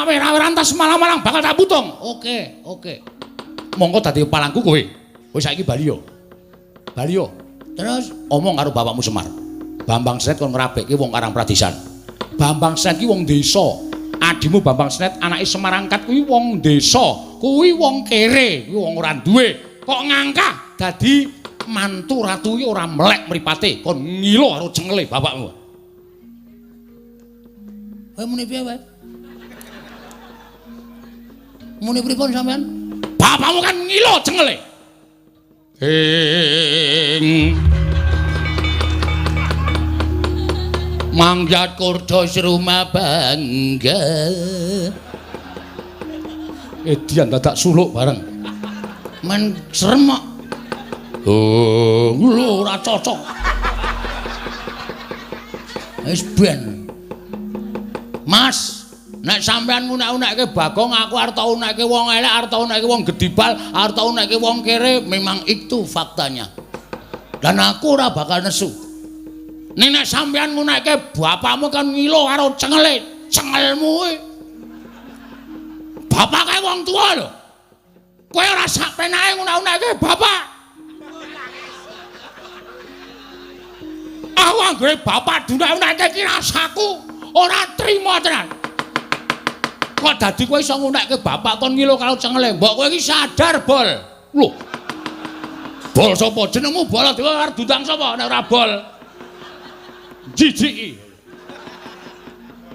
Awer-aweran tas malang-malang bakal tak putung. Oke, oke. Monggo dadi palangku kowe. Wis saiki bali yo. Bali yo. Terus omong karo bapakmu Semar. Bambang Senet kon ngrabekke wong Karang Pradisan. Bambang Senet ki wong desa. Adimu Bambang Senet anake Semar angkat kuwi wong desa. Kuwi wong kere, kuwi wong ora duwe. Kok ngangkah dadi mantu ratu iki ora melek mripate, kon ngilo karo cengele bapakmu. Kowe muni piye wae? Muni pripun sampean? Bapakmu kan ngilo cengele. Ing Mangyat kurda sruma bangga. Edian dadak suluk bareng. Men serem kok. Oh, lho ora cocok. Wis ben. Mas, nek sampean ngunek-unekke Bagong, aku arep tau unekke wong elek, arep tau unekke wong gedibal, arep tau unekke wong kere, memang itu faktanya. Dan aku ora bakal nesu. Ning nek sampean ngunekke bapakmu kan ngilo karo cengele, cengelmu kuwi. Bapak kae wong tuwa lho. Kowe ora sak penake ngunek-unekke bapak. Aku anggere bapak dunek-unekke iki rasaku ora trima tenan. Kok dadi kowe iso ngunekke bapak kon ngilo karo cengele? Mbok kowe iki sadar, Bol. Lho. Bol sapa? Jenengmu Baladewa arep diundang sapa nek ora Bol? Jijiki.